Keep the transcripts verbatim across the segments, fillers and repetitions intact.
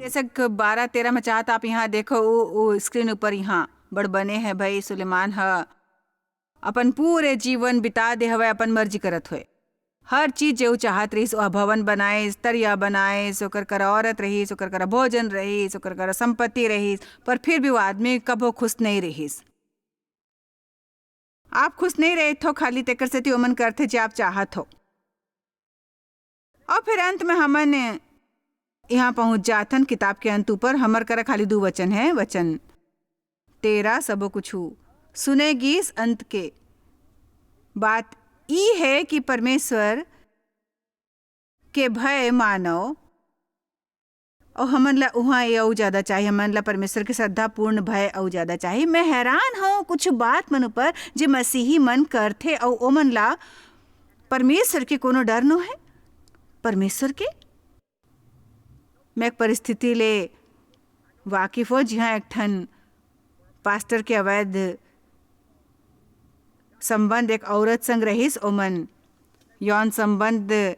जैसे बारह तेरह में चाहत आप यहाँ देखो, वो, वो स्क्रीन ऊपर यहाँ बड़ बने है भाई, सुलेमान ह अपन पूरे जीवन बिता दे हवय अपन मर्जी करत हुए। हर चीज जे उ चाहत रहिस, ओह भवन बनाइस, तरिया बनाइस, ओकर करा औरत रहिस, ओकर करा भोजन रहिस, ओकर करा संपत्ति रहिस, पर फिर भी वो आदमी कभो खुश नहीं रहिस। आप खुश नहीं रहे थो, खाली तेकर सेती ओमन करथे जे आप चाहत हो। और फिर अंत में हमन यहाँ पहुंच जाथन किताब के अंत ऊपर। हमर करा खाली दू वचन है, वचन तेरह, सबो कुछ सुने गीस अंत के। बात ई है कि परमेश्वर के भय मानव, और हमन ला उहाँ ये अउ ज्यादा चाही, हमन ला परमेश्वर के श्रद्धापूर्ण भय अउ ज्यादा चाही। मैं हैरान हूँ कुछ बात मन ऊपर जे मसीही मन करथे, और ओमन ला परमेश्वर के कोनो डर नो है। परमेश्वर के मैं एक परिस्थिति ले वाकिफ हो, जिहाँ एक ठन पास्टर के अवैध संबंध एक औरत संग रहिस, ओमन यौन संबंध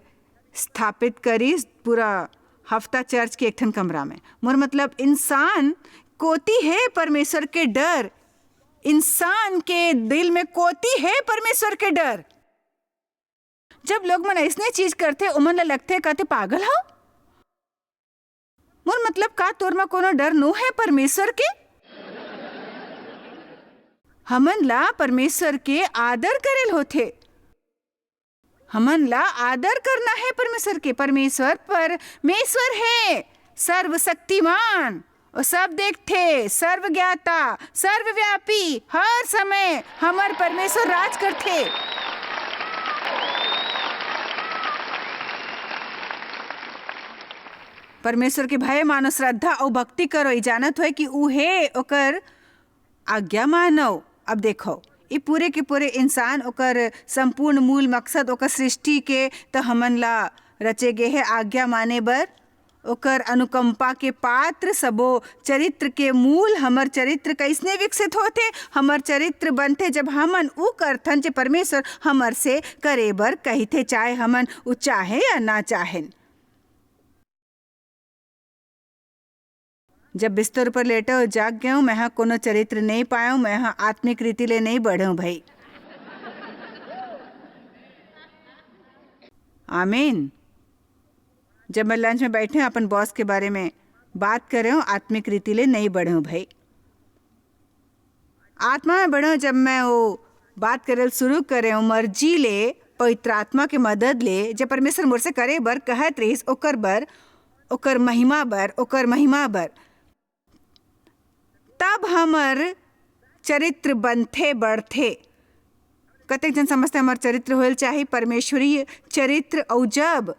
स्थापित करिस पूरा हफ्ता चर्च के एक ठन कमरा में। मोर मतलब, इंसान कोती है परमेश्वर के डर, इंसान के दिल में कोती है परमेश्वर के डर। जब लोग मन अइसने चीज करथे, ओमन ला लगथे, कहते, "पागल हो?" मोर मतलब, का तोर म कोनो डर नो है परमेश्वर के? हमन ला परमेश्वर के आदर करेल होथे। हमन ला आदर करना है परमेश्वर के। परमेश्वर परमेश्वर है, सर्वशक्तिमान। वो सब देखथे, सर्वज्ञाता, सर्वव्यापी, हर समय हमर परमेश्वर राज करथे। परमेश्वर के भय मानो, श्रद्धा अउ भक्ति करो, ई जानत होए कि ऊ हे, ओकर आज्ञा मानो। अब देखो, ई पूरे के पूरे इंसान, ओकर संपूर्ण मूल मकसद, ओकर सृष्टि के त हमन ला रचे गे हे आज्ञा माने बर। ओकर अनुकंपा के पात्र सबो चरित्र के मूल, हमर चरित्र कइसने विकसित होथे, हमर चरित्र बनथे जब हमन ऊ करथन जे परमेश्वर हमर से करे बर कहिथे, चाहे हमन ऊ चाहे या ना चाहेन। जब बिस्तर ऊपर लेटे हो जाग गए हो, मैं हा कोनो चरित्र नहीं पाए हो, मैं हा आत्मिक रीति ले नहीं बढ़े हो भाई। आमीन। जब मैं लंच में बैठे हूँ, अपन बॉस के बारे में बात करे हूँ, आत्मिक रीति ले नहीं बढ़े हूँ भाई। आत्मा में बढ़े हूँ, जब मैं वो बात करे शुरू करे हूँ, मर्जी ले, पवित्र आत्मा के मदद ले, जब परमेश्वर मोर से करे बर कहत रहिस, ओकर बर, ओकर महिमा बर, ओकर महिमा बर, तब हमर चरित्र बनथे, बढ़थे। कतेक जन समझथे हमर चरित्र होयल चाही परमेश्वरीय चरित्र, अउ जब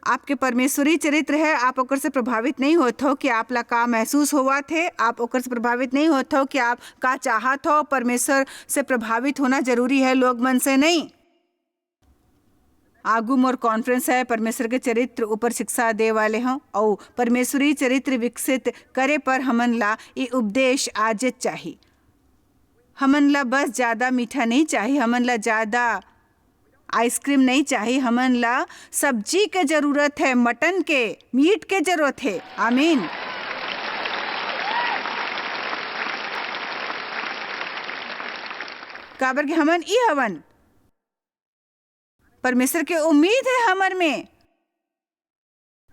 आपके परमेश्वरी चरित्र है, आप ओकर से प्रभावित नहीं होत हो कि आप ला का महसूस होवत हे, आप ओकर से प्रभावित नहीं होत हो कि आप का चाहत हो। परमेश्वर से प्रभावित होना जरूरी है, लोग मन से नहीं। आगू मोर कॉन्फ्रेंस है, परमेश्वर के चरित्र ऊपर शिक्षा दे वाले हूँ, अउ परमेश्वरी चरित्र विकसित करे पर हमन ला ये उपदेश आजेच चाही। हमन ला बस ज्यादा मीठा नहीं चाही, हमन ला ज्यादा आइसक्रीम नहीं चाही, हमन ला सब्जी के जरूरत है, मटन के, मीट के जरूरत है। आमीन। काबर के हमन ई हवन, परमेश्वर के उम्मीद है हमर में।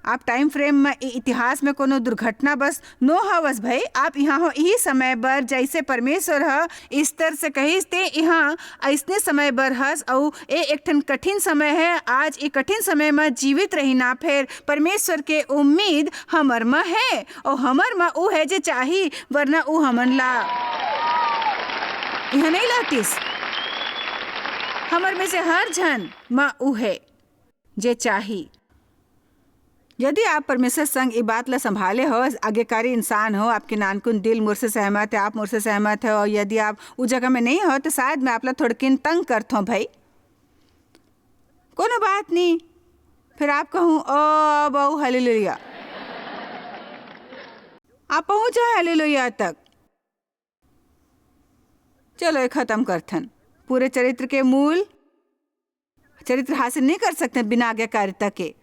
आप टाइम फ्रेम में इ-, इतिहास में कोनो दुर्घटना बस नो हवस भई, आप यहाँ हो इही समय बर, जैसे परमेश्वर ह ईस्तर से कहिस, ते यहाँ अइसने समय बर हस, अउ ए एक ठन कठिन समय है। आज ए कठिन समय में जीवित रहिना, फेर परमेश्वर के उम्मीद हमर म है, अउ हमर म उ है जे चाही, वरना उ हमन ला यहाँ नहीं लातिस। हमर में से हर झन म उ है जे चाही। यदि आप परमेश्वर संग ई बात ला संभाले हो, आज्ञाकारी इंसान हो, आपके नानकुन दिल मोर से सहमत है, आप मोर से सहमत हो, और यदि आप उ जगह में नहीं हो, तो शायद मैं आप ला थोड़किन तंग करत हूँ भाई। कोनो बात नहीं, फिर आप कहूँ, "ओ, बहु हालेलुया।" आप पहुँच जाओ हालेलुया तक। चलो, ये खत्म करथन। पूरे चरित्र के मूल, चरित्र हासिल नहीं कर सकते बिना आज्ञाकारिता के।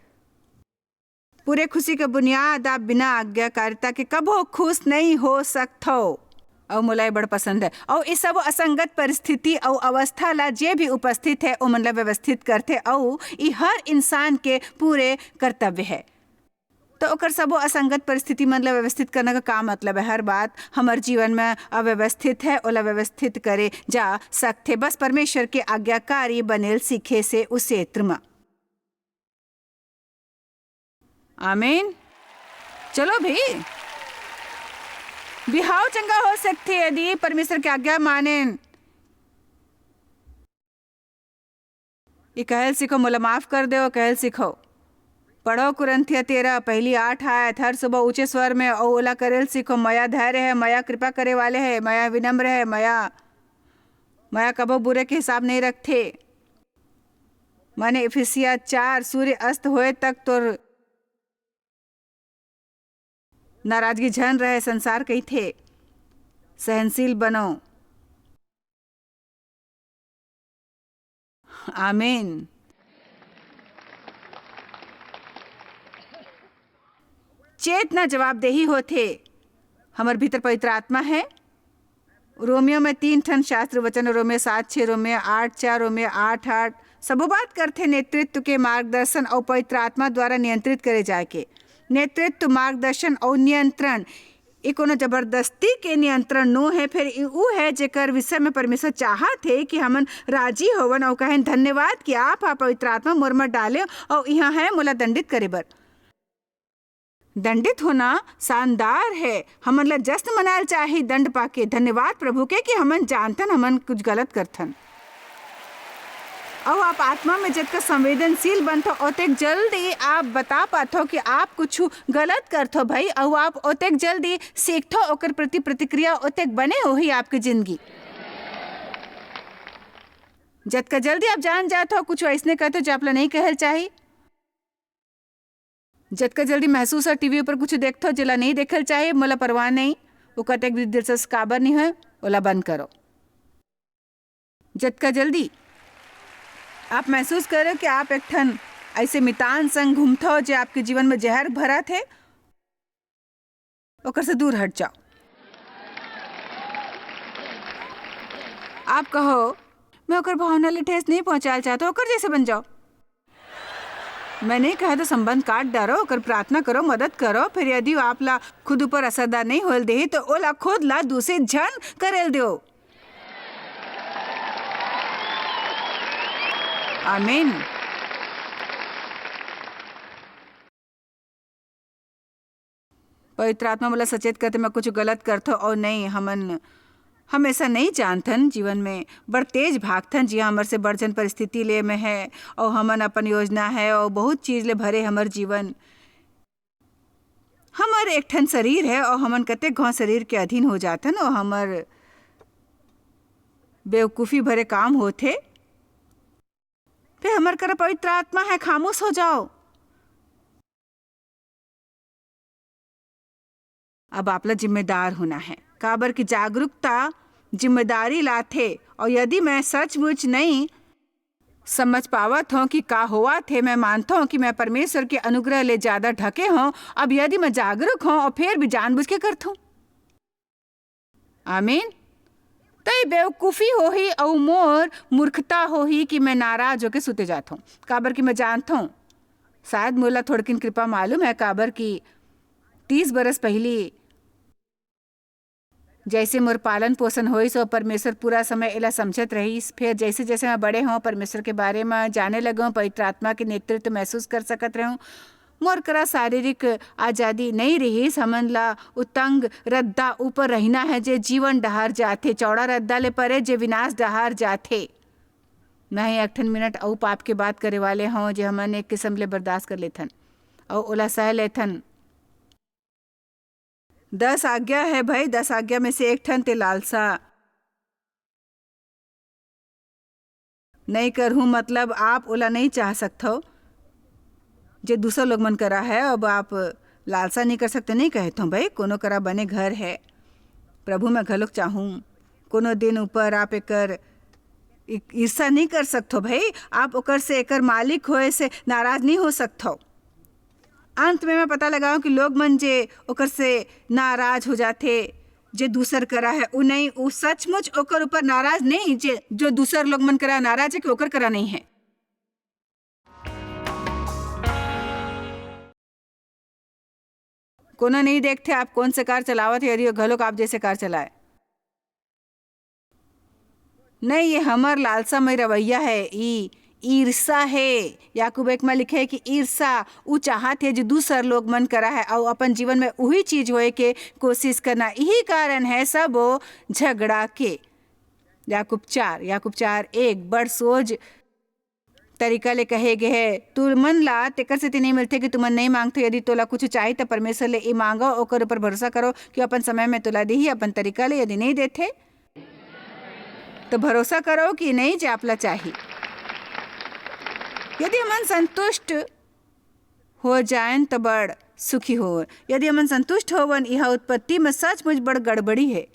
पूरे खुशी के बुनियाद आप बिना आज्ञाकारिता के कभो खुश नहीं हो सकथो। अउ मोला ये बड़ पसंद है। अउ ये सब असंगत परिस्थिति अउ अवस्था ला जे भी उपस्थित है, ओमन ला व्यवस्थित करथे, अउ ये हर इंसान के पूरे कर्तव्य है। तो ओकर सबो असंगत परिस्थिति मन ला व्यवस्थित करना का का मतलब है? हर बात हमर जीवन में अव्यवस्थित है, ओला व्यवस्थित करे जा सकथे, बस परमेश्वर के आज्ञाकारी बनेल सीखे से उस क्षेत्र में। आमीन। चलो भी, बिहाव चंगा हो सकथे यदि परमेश्वर के आज्ञा मानेन। ये कहल सीखो, मोला माफ कर दो, कहल सीखो। पढ़ो कुरंथिया तेरह, पहली आठ आयत, हर सुबह ऊंचे स्वर में अउ ओला करेल सीखो। मया धैर्य है, मया कृपा करे वाले है, मया विनम्र है, मया, मया कबो बुरे के हिसाब नहीं रखथे। माने इफिसिया चार, सूर्य अस्त होए तक तोर नाराजगी झन रहे, संसार कहिथे, सहनशील बनो। आमीन। चेतना जवाबदेही होथे। हमर भीतर पवित्र आत्मा है। रोमियो में तीन ठन शास्त्र वचन, रोमियो सात छः, रोमियो आठ चार, रोमियो आठ आठ, सबो बात करथे नेतृत्व के मार्गदर्शन अउ पवित्र आत्मा द्वारा नियंत्रित करे जाए के। नेतृत्व, मार्गदर्शन अउ नियंत्रण, ये कोनो जबरदस्ती के नियंत्रण नो है, फेर इ उ है जेकर विषय में परमेश्वर चाहत हे कि हमन राजी होवन अउ कहेन, "धन्यवाद कि आप हा पवित्र आत्मा मोर म डाले अउ इहाँ है मोला दंडित करे बर।" दंडित होना शानदार है। हमन ला जश्न मनाल चाही दंड पाके। धन्यवाद प्रभु के कि हमन जानथन हमन कुछ गलत करथन। अउ आप आत्मा में जतका संवेदनशील बनथो, ओतेक जल्दी आप बता पाथो कि आप कुछ गलत करथो भाई, अउ आप ओतेक जल्दी सीखथो, ओकर प्रति प्रतिक्रिया ओतेक बने होही आपके जिंदगी। जतका जल्दी आप जान जाथो कुछ अइसने करथो जो आप ला नहीं कहल चाही, जतका जल्दी महसूस हो टीवी ऊपर कुछ देखथो जेला नहीं देखल चाही, मोला परवाह नहीं, ओकर एक भी दिलचस्प काबर नहीं होय, ओला बंद करो। जतका जल्दी आप महसूस करो कि आप एक ठन ऐसे मितान संग घूमथो जे आपके जीवन में जहर भरत हे, ओकर से दूर हट जाओ। आप कहो, "मैं ओकर भावना ले ठेस नहीं पहुंचाल चाहत," ओकर जैसे बन जाओ। मैं नहीं कहे तो संबंध काट डारो, ओकर प्रार्थना करो, मदद करो। फिर यदि वो आप ला खुद ऊपर असरदार नहीं होल देही, तो ओला खुद ला दूसरे झन करेल दो। आमीन। पवित्र आत्मा मोला सचेत करथे, मैं कुछ गलत करथो और नहीं, हमन हमेशा नहीं जानथन, जीवन में बड़ तेज भागथन, जिहाँ हमर से बड़ झन परिस्थिति ले में है, और हमन अपन योजना है, और बहुत चीज ले भरे हमर जीवन। हमर एक ठन शरीर है, और हमन कतेक घाव शरीर के अधीन हो जाथन, और हमर बेवकूफी भरे काम होथे। फिर हमर करा पवित्र आत्मा है, खामोश हो जाओ। अब आप ला जिम्मेदार होना है, काबर कि जागरूकता जिम्मेदारी लाथे। और यदि मैं सचमुच नहीं समझ पावत हूँ कि का होवत हे, मैं मानत हूँ कि मैं परमेश्वर के अनुग्रह ले ज्यादा ढके हूँ। अब यदि मैं जागरूक हूँ और फिर भी जानबूझ के करत हूँ, आमीन, तो ये बेवकूफी होही और मोर मूर्खता होही कि मैं नाराज होके सुते जात हूँ, काबर कि मैं जानत हूँ, शायद मोला थोड़किन कृपा मालूम है, काबर कि तीस बरस पहली जैसे मोर पालन पोषण होइस और परमेश्वर पूरा समय एला समझत रहिस। फेर जैसे जैसे मैं बड़े हों, परमेश्वर के बारे में जाने लगे हों, पवित्र आत्मा के नेतृत्व महसूस कर सकत रहे हों। मोर करा शारीरिक आजादी नहीं रहिस। हमन ला उतंग रद्दा ऊपर रहिना है, जे जीवन डहार जाथे, चौड़ा रद्दा ले परे, जे विनाश डहार जाथे। मैं एक ठन मिनट अऊ पाप के बात करे वाले हों, जे हमन एक किसम ले बर्दाश्त कर लेथन अऊ ओला सह लेथन। दस आज्ञा है भाई, दस आज्ञा में से एक ठन ते लालसा नहीं करहूँ, मतलब आप ओला नहीं चाह सकथो, जे दूसर लोग मन करा है। अब आप लालसा नहीं कर सकते, नहीं कहत हों भाई, कोनो करा बने घर है, प्रभु मैं घलोक चाहूँ। कोनो दिन ऊपर आप एकर इ-, ईर्षा नहीं कर सकथो भाई, आप ओकर से, एकर मालिक होए से नाराज नहीं हो सकथो। अंत में मैं पता लगाऊं कि लोग मन जे ओकर से नाराज हो जाथे, जे दूसर करा है, उ नहीं, उ सचमुच ओकर ऊपर नाराज नहीं, जे, जो दूसर लोग मन करा नाराज है कि ओकर करा नहीं है। कोना नहीं देखथे आप कौन से कार चलावत है, यदि घलोक आप जैसे कार चलाए। नहीं, ये हमर लालसामय रवैया है, ई ईर्षा है। याकूब एक में लिखे है कि ईर्षा, उ चाहत है जो दूसर लोग मन करा है, अउ अपन जीवन में उही चीज होए के कोशिश करना, यही कारण है सब वो झगड़ा के। याकूब चार, याकूब चार एक, बड़ सोझ तरीका ले कहे गे हे, "तुमन ला तेकर सेती नइ मिलथे कि तुमन नइ मांगथो। यदि तोला कुछ चाही, त परमेश्वर ले ई मांगो, ओकर ऊपर भरोसा करो कि अपन समय में तोला दिही, अपन तरीका ले। यदि नइ देथे, त भरोसा करो कि नइ जे आपला चाही।" यदि हमन संतुष्ट हो जाएन, त बड़ सुखी हो। यदि हमन संतुष्ट होवन, यह उत्पत्ति में सचमुच बड़ गड़बड़ी है।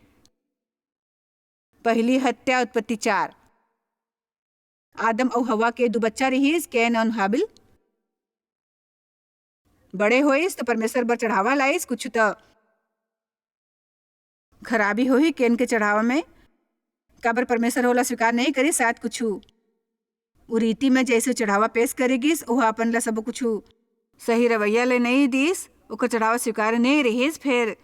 पहली हत्या, उत्पत्ति चार। आदम अउ हवा के दू बच्चा रिहिस, कैन अउ हाबिल। बड़े होइस त परमेश्वर बर चढ़ावा लाइस, कुछु त खराबी होही कैन के चढ़ावा में। काबर परमेश्वर ओला स्वीकार नहीं करिस, शायद कुछु उ रीति में जैसे चढ़ावा पेश करे गिस, ओह अपन ला सब कुछु सही रवैया ले नहीं दिस, ओकर चढ़ावा स्वीकार नहीं रिहिस। फिर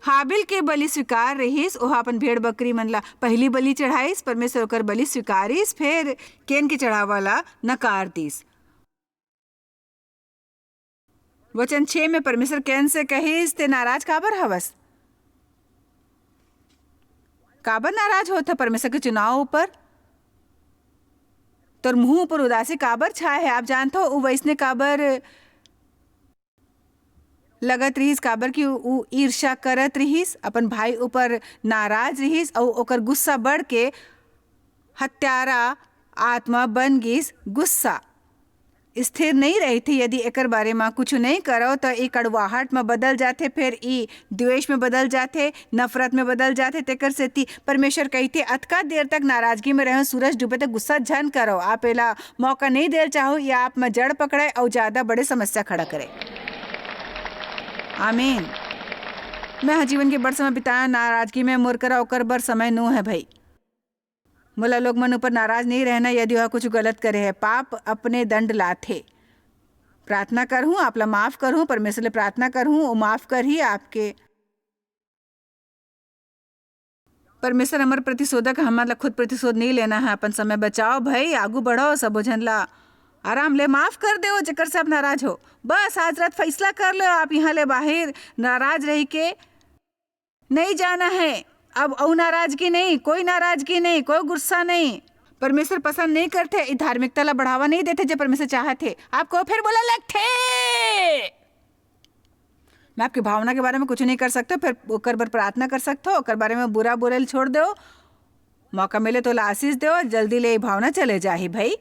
हाबिल के बलि स्वीकार रिहिस, ओह अपन भेड़ बकरी मन ला पहिली बलि चढ़ाइस, परमेश्वर ओकर बलि स्वीकारिस, फेर केन के चढ़ावा ला नकार दिस। वचन छह में परमेश्वर केन से कहिस, "ते नाराज काबर हवस?" काबर नाराज होत ह परमेश्वर के चुनाव ऊपर? तोर मुंह ऊपर उदासी काबर छाए है? आप जानथो, उ वैसने काबर लगत रिहिस, काबर कि उ ईर्ष्या करत रिहिस, अपन भाई ऊपर नाराज रिहिस, अउ ओकर गुस्सा बढ़ के हत्यारा आत्मा बन गिस। गुस्सा स्थिर नइ रहिथे। यदि एकर बारे म कुछु नइ करव, त ए कड़वाहट म बदल जाथे, फेर ई द्वेष म बदल जाथे, नफरत म बदल जाथे। तेकर सेती परमेश्वर कहिथे, "अतका देर तक नाराजगी म रहव, सूरज डूबे तक गुस्सा झन करव।" आप एला मौका नइ देल चाहव, ये आप म जड़ पकड़य अउ जादा बड़े समस्या खड़ा करय। आमीन। मैं ह जीवन के बड़ समय बिताया नाराजगी में, मोर करा ओकर बर समय नो है भई। मोला लोग मन ऊपर नाराज नहीं रहना, यदि वह कुछ गलत करे है। पाप अपने दंड लाथे। प्रार्थना करहूँ, आप ला माफ करहूँ, परमेश्वर ले प्रार्थना करहूँ, वो माफ करही आपके। परमेश्वर हमर प्रतिशोधक, हमर ला खुद प्रतिशोध नहीं लेना है। अपन समय बचाओ भई, आगू बढ़ो, सबो झन ला आराम ले माफ कर देओ, जेकर से आप नाराज हो। बस आज रात फैसला कर लो, आप यहाँ ले बाहर नाराज रह के नहीं जाना है। अब अउ नाराजगी नहीं, कोई नाराजगी नहीं, कोई गुस्सा नहीं। परमेश्वर पसंद नहीं करथे, ई धार्मिकता ला बढ़ावा नहीं देथे, जे परमेश्वर चाहत हे। आपको फिर बोला लगथे, मैं आपकी भावना के बारे में कुछ नहीं कर सकता, फिर ओकर बर प्रार्थना कर सकथो, ओकर बारे में बुरा बोले ल छोड़ दो, मौका मिले तो ला आशीष दो, जल्दी ले ई भावना चले जाही भाई।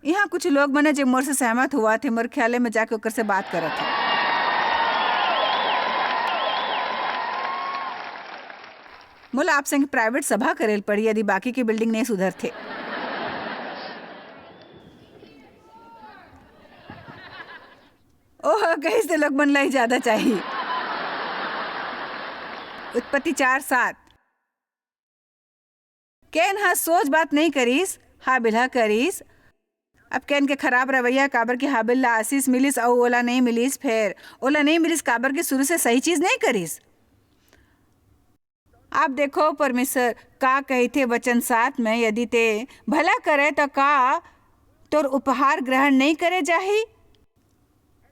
यहाँ कुछ लोग मन हे जे मोर से सहमत हुआ थे, मोर ख्याले में जाके ओकर से बात करत हे। मोला आप संग प्राइवेट सभा करे ल पड़ी, यदि बाकी के बिल्डिंग नहीं सुधरथे। ओह, कहिस ते लोग मन ला ही ज्यादा चाहिए। उत्पत्ति चार सात। केन ह सोच बात नहीं करिस, हाबिल ह करिस। अब केन के खराब रवैया, काबर कि हाबिल ला आशीष मिलिस अउ ओला नहीं मिलिस, फेर ओला नहीं मिलिस काबर कि शुरू से सही चीज नहीं करिस। आप देखो परमेश्वर का कहिथे वचन सात में, "यदि ते भला करे त का तोर उपहार ग्रहण नहीं करे जाही?"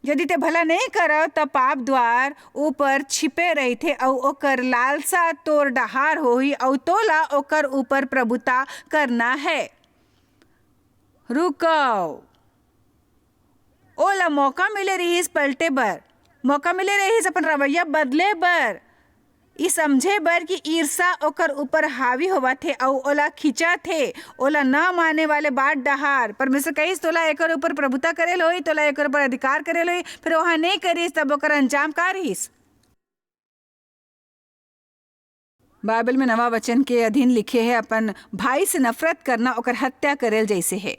यदि ते भला नहीं करव, त पाप द्वार ऊपर छिपे रहिथे, अउ ओकर लालसा तोर डहार होही, अउ तोला ओकर ऊपर प्रभुता करना है। रुकव, ओला मौका मिले रिहिस पलटे बर, मौका मिले रिहिस अपन रवैया बदले बर। ई समझे बर कि ईर्षा ओकर ऊपर हावी होवत हे अउ ओला खींचत हे, ओला न माने वाले बात डहार। परमेश्वर कहिस, "तोला एकर ऊपर प्रभुता करे ल होही, तोला एकर ऊपर अधिकार करे ल होही।" फिर ओहा नहीं करिस, तब ओकर अंजाम का रिहिस? बाइबल में नवा वचन के अधीन लिखे हे, "अपन भाई से नफरत करना ओकर हत्या करे ल जैसे हे।"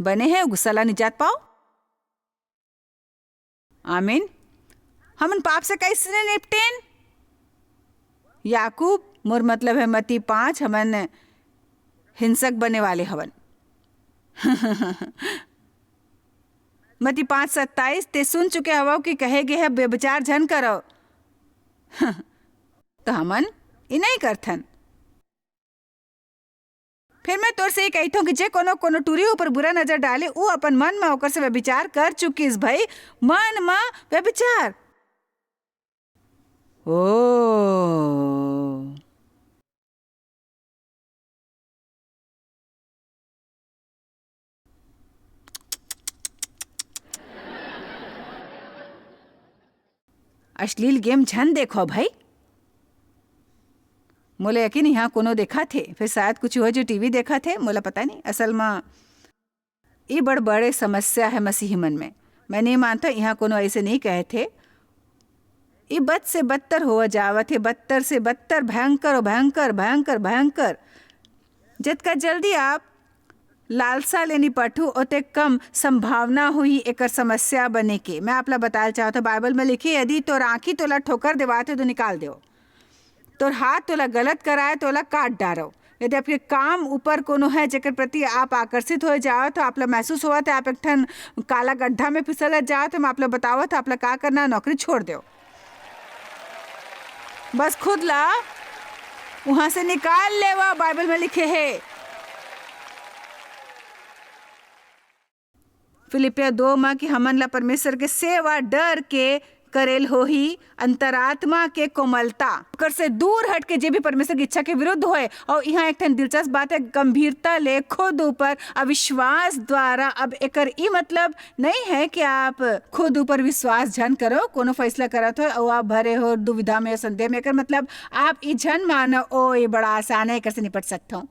बने हे, गुस्सा ला निजात पाओ। आमीन। हमन पाप से कइसने निपटेन? याकूब, मोर मतलब हे मती पाँच, हमन हिंसक बने वाले हवन। मती पाँच सत्ताईस, ते सुन चुके हवव कि कहे गे हे, "व्यभिचार झन करव।" तो हमन ई नहीं करथन। फिर मैं तोर से ये कहिथों कि जे कोनो, कोनो टूरी ऊपर बुरा नजर डाले, ऊ अपन मन म ओकर से व्यभिचार कर चुकिस भई, मन म व्यभिचार। ओ। अश्लील गेम झन देखो भाई। मोला यकीन इहाँ कोनो देखत हे, फिर शायद कुछ हो जो टीवी देखत हे, मोला पता नहीं। असल म ई बड़ बड़े समस्या हे मसीही मन में। मैं नहीं मानता इहाँ कोनो ऐसे नहीं कहे थे। ई बद से बदतर होवा जावत हे, बदतर से बदतर, भयंकर, भयंकर, भयंकर, भयंकर। जतका जल्दी आप लालसा ले निपटहू, ओते कम संभावना होही एकर समस्या बने के। मैं आप ला बताय चाहत हूँ, बाइबल में लिखे, "यदि तोर आँखी तोला ठोकर देवात हे, तो निकाल देव। तोर हाथ तोला गलत कराय, तोला काट डारव।" यदि आपके काम ऊपर कोनो है, जेकर प्रति आप आकर्षित हो जावत हो, आप ला महसूस होवत है, आप एक ठन काला गड्ढा में फिसलत जावत हो, मैं आप ला बतावत हूँ, आप ला का करना, नौकरी छोड़ देव। बस खुद ला उहाँ से निकाल लेवा, बाइबल में लिखे हे। फिलिपिया दो म कि हमन ला परमेश्वर के सेवा डर के करेल होही, अंतरात्मा के कोमलता, ओकर से दूर हट के जे भी परमेश्वर की इच्छा के विरुद्ध होए। और यहाँ एक ठन दिलचस्प बात है, गंभीरता ले खुद ऊपर अविश्वास द्वारा। अब एकर ई मतलब नहीं है कि आप खुद ऊपर विश्वास झन करो, कोनो फैसला करत हो और आप भरे हो दुविधा में, संदेह में, एकर मतलब आप ई झन मानो, "ओ, ये बड़ा आसान है, एकर से निपट सकता हूँ।"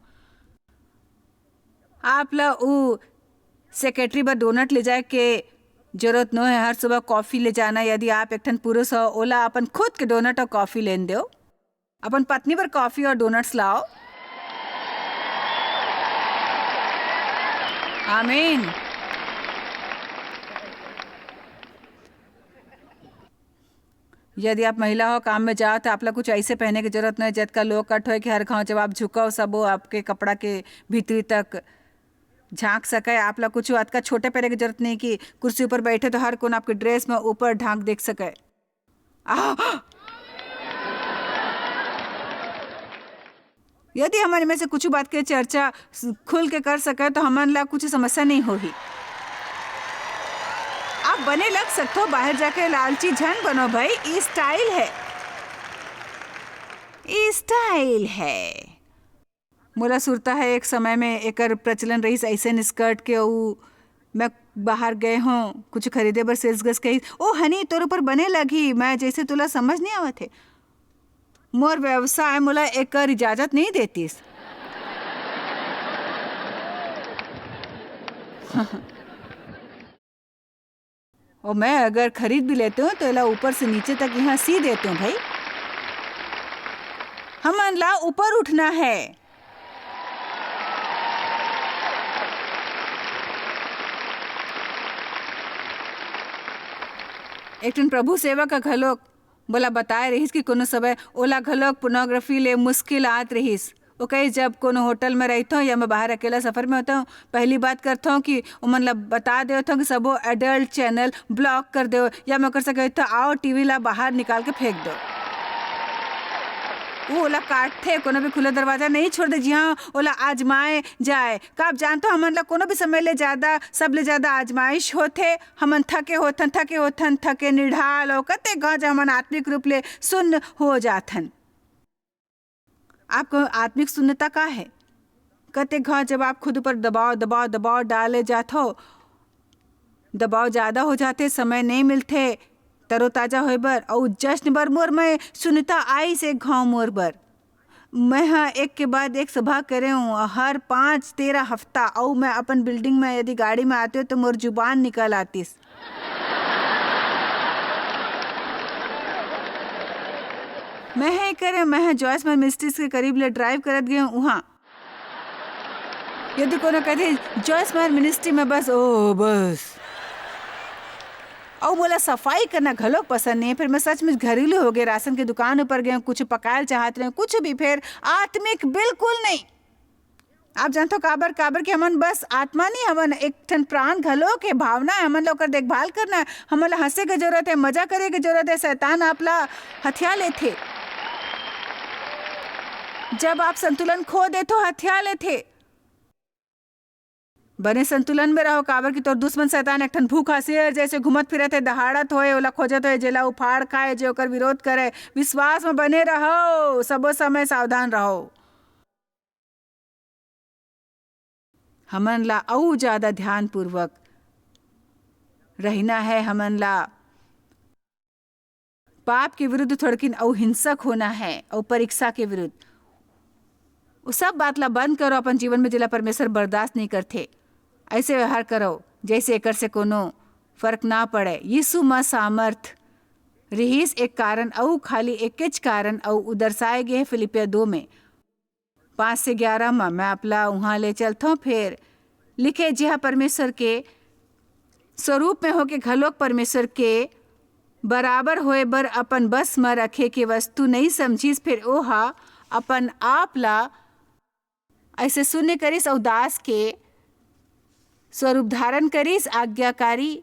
आप ला ऊ सेक्रेटरी बर डोनट ले जाए के जरूरत नो है, हर सुबह कॉफी ले जाना। यदि आप एक ठन पुरुष हो, ओला अपन खुद के डोनट और कॉफी लेन देव। अपन पत्नी बर कॉफी और डोनट्स लाओ। आमीन। यदि आप महिला हो, काम में जाओ, तो आप ला कुछ ऐसे पहने की जरूरत नहीं, जतका low cut होए कि हर घाव जब आप झुको, सब वो आपके कपड़ा के भीतरी तक झांक सके। आप ला कुछ अतका छोटे पहने की जरूरत नहीं कि कुर्सी ऊपर बैठे तो हर कोन आपके ड्रेस में ऊपर झांक देख सके। आह! यदि हमन में से कुछ बात के चर्चा स-, खुल के कर सके, तो हमन ला कुछ समस्या नहीं होही। आप बने लग सकथो, बाहर जाके लालची झन बनो भाई, ई स्टाइल है, ई स्टाइल है। मोला सुरता है, एक समय में एकर प्रचलन रहिस ऐसन स्कर्ट के, अऊ मैं बाहर गए हों कुछ खरीदे बर, सेल्स गर्ल्स कहिस, "ओ हनी, तोर ऊपर बने लगही।" मैं जैसे, "तोला समझ नहीं आवत हे, मोर व्यवसाय मोला एकर इजाजत नहीं देतिस।" और मैं अगर खरीद भी लेते हूँ, तो एला ऊपर से नीचे तक यहाँ सी देते हूँ भाई। हमन ला ऊपर उठना है। एक ठन प्रभु सेवक ह घलोक मोला बताए रहिस कि कोनो समय ओला घलोक पोर्नोग्राफी ले मुश्किल आत रहिस। ओके, जब कोनो होटल में रहिथों या मैं बाहर अकेला सफर में होता हूँ, पहली बात करथों कि ओमन ला बता देवथों कि सबो एडल्ट चैनल ब्लॉक कर देव, या मैं कर सके तो आओ टीवी ला बाहर निकाल के फेंक दो। वो ओला काटथे, कोनो भी खुला दरवाजा नहीं छोड़ दे, जिहाँ ओला आजमाए जाए। का आप जानथो, हमन ला कोनो भी समय ले ज्यादा, सब ले ज्यादा आजमाइश होथे। हमन थके होथन, थके होथन, थके निढाल, और कते घाव जब हमन आत्मिक रूप ले सुन्न हो जाथन। आपको आत्मिक सुन्नता का है? कते घाव जब आप खुद ऊपर दबाव, दबाव, दबाव डाले जाथो, दबाव ज्यादा हो जाथे, समय नहीं मिलथे तरोताजा होए बर, अउ जश्न बर मोर में सुन्नता आइस एक घाव मोर बर। मैं ह एक के बाद एक सभा करे हूँ, हर पाँच तेरह हफ्ता, अउ मैं अपन बिल्डिंग में यदि गाड़ी में आते हो तो मोर जुबान निकल आतिस। मैं ह करे, मैं ह जॉयस मिनिस्ट्रीज के करीब ले ड्राइव करत गए हूँ उहाँ। यदि कोनो कहथे, "जॉयस मायर मिनिस्ट्री में बस, ओ, बस।" अउ मोला सफाई करना घलोक पसंद नहीं, फिर मैं सचमुच घरेलू हो गए, राशन के दुकान ऊपर गए, कुछ पकायल चाहत रहे, कुछ भी, फिर आत्मिक बिल्कुल नहीं। आप जानथो काबर? काबर कि हमन बस आत्मा नहीं, हमन एक ठन प्राण घलोक हे, भावना हे, हमन ला ओकर देखभाल करना हे, हमन ला हंसे के जरूरत हे, मजा करे के जरूरत हे। शैतान आप ला हथिया लेथे। जब आप संतुलन खो देथो, हथिया लेथे। बने संतुलन में रहो, काबर कि तोर दुश्मन शैतान एक ठन भूखा शेर जैसे घूमत फिरत हे, दहाड़त होए, ओला खोजत होए, जेला उफाड़ खाए, जे ओकर विरोध करे। विश्वास में बने रहो, सबो समय सावधान रहो। हमन ला अउ ज्यादा ध्यानपूर्वक रहिना हे, हमन ला पाप के विरुद्ध थोड़किन अउ हिंसक होना हे, अउ परीक्षा के विरुद्ध। वो सब बात ला बंद करो अपन जीवन में, जेला परमेश्वर बर्दाश्त नहीं करथे। ऐसे व्यवहार करो, जैसे एकर से कोनो फर्क ना पड़े। यीशु म सामर्थ रिहिस एक कारण, अउ खाली एकेच कारण, अउ उ दर्शाए गे हे फिलिपिया दो में, पाँच से ग्यारह म। मैं आपला उहाँ ले चलथौं, फेर लिखे, जिहा परमेश्वर के स्वरूप में होके घलोक परमेश्वर के बराबर होए बर अपन बस म रखे के वस्तु नइ समझिस, फेर ओहा अपन आप ला ऐसे शून्य करिस अउ दास के स्वरूप धारण करिस, आज्ञाकारी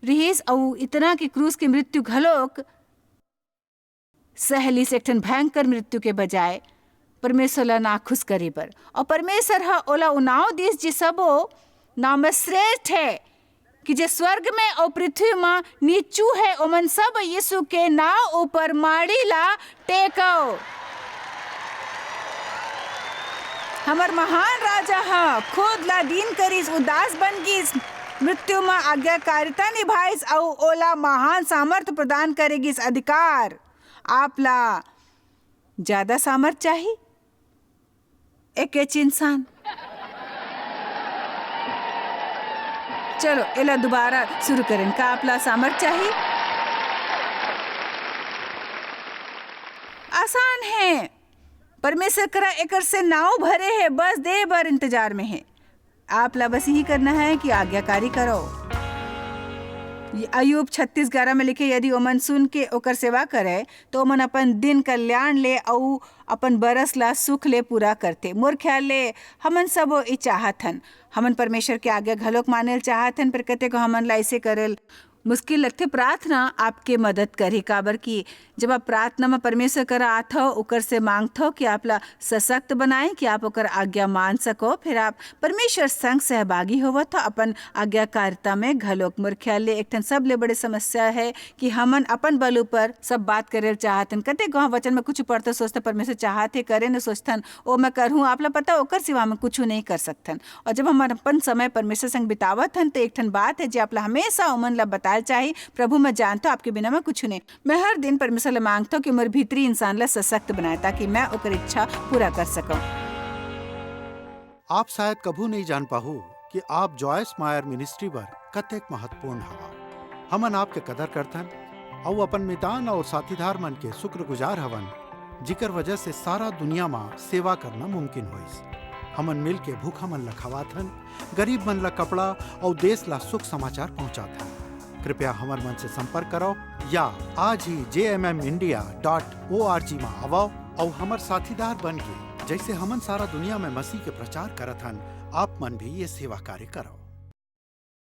रिहिस अउ इतना कि क्रूस के मृत्यु घलोक सह लिस, एक ठन भयंकर मृत्यु के बजाय परमेश्वर ला नाखुश करे बर। अउ परमेश्वर ह ओला ओ नाव दिस, जे सबो नाव में श्रेष्ठ हे, कि जे स्वर्ग में अउ पृथ्वी म नीचू हे, ओमन सब यीशु के नाव ऊपर माड़ी ला टेकव। हमर महान राजा ह खुद ला दीन करिस, उदास बन गिस, मृत्यु म आज्ञाकारिता निभाइस अउ ओला महान सामर्थ प्रदान करे गिस अधिकार। आप ला ज्यादा सामर्थ चाही? एकेच इंसान। चलो, एला दोबारा शुरू करेन। का आप ला सामर्थ चाही? आसान हे। परमेश्वर करा एकर से नाव भरे हे, बस दे बर इंतजार में हे। आप ला बस यही करना हे कि आज्ञाकारी करो। ये अय्यूब छत्तीस ग्यारह में लिखे, यदि ओमन सुन के ओकर सेवा करे, तो ओमन अपन दिन कल्याण ले अउ अपन बरस ला सुख ले पूरा करथे। मोर ख्याल ले हमन सबो ई चाहत हन। हमन परमेश्वर के आज्ञा घलोक माने ल चाहत हन, पर कतेको हमन ला ऐसे करे ल मुश्किल लगथे। प्रार्थना आपके मदद करही, काबर कि जब आप प्रार्थना म परमेश्वर करा आथव, ओकर से मांगथव कि आप ला सशक्त बनाए, कि आप ओकर आज्ञा मान सको, फिर आप परमेश्वर संग सहभागी होवत हो अपन आज्ञाकारिता में घलोक। मोर ख्याल ले एक ठन सबले बड़े समस्या हे कि हमन अपन बल ऊपर सब बात करे ल चाहत हन। कतेक गो वचन में कुछ पढ़थन, सोचथन परमेश्वर चाहत हे, करे न सोचथन, ओ मैं करहूँ, आप ला पता, ओकर सिवा हम कुछ नहीं कर सकथन। और जब हम अपन समय परमेश्वर संग बितावत हन, तो एक ठन बात हे जे आप ला हमेशा ओमन ला बताए ल चाही, प्रभु, मैं जानथव, आपके बिना मैं कुछ नहीं। मैं हर दिन परमेश्वर ला मांगथव कि मोर भीतरी इंसान ला सशक्त बनाए, ताकि मैं ओकर इच्छा पूरा कर सकूं। आप शायद कभू नहीं जान पाहू कि आप जॉयस मायर मिनिस्ट्री बर कतेक महत्वपूर्ण हवा। हमन आपके कदर करथन अउ अपन मितान अउ साथीदार मन के शुक्रगुजार हवन, जिकर वजह से सारा दुनिया म सेवा करना मुमकिन होइस। हमन मिल के भूखा मन ला खवाथन, गरीब मन ला कपड़ा अउ देश ला शुभ समाचार पहुंचाथन। कृपया हमर मन से संपर्क करव या आज ही J M M India dot O R G म आवव अउ हमर साथीदार बन के, जैसे हमन सारा दुनिया में मसीह के प्रचार करत हन, आप मन भी ये सेवा कार्य करव।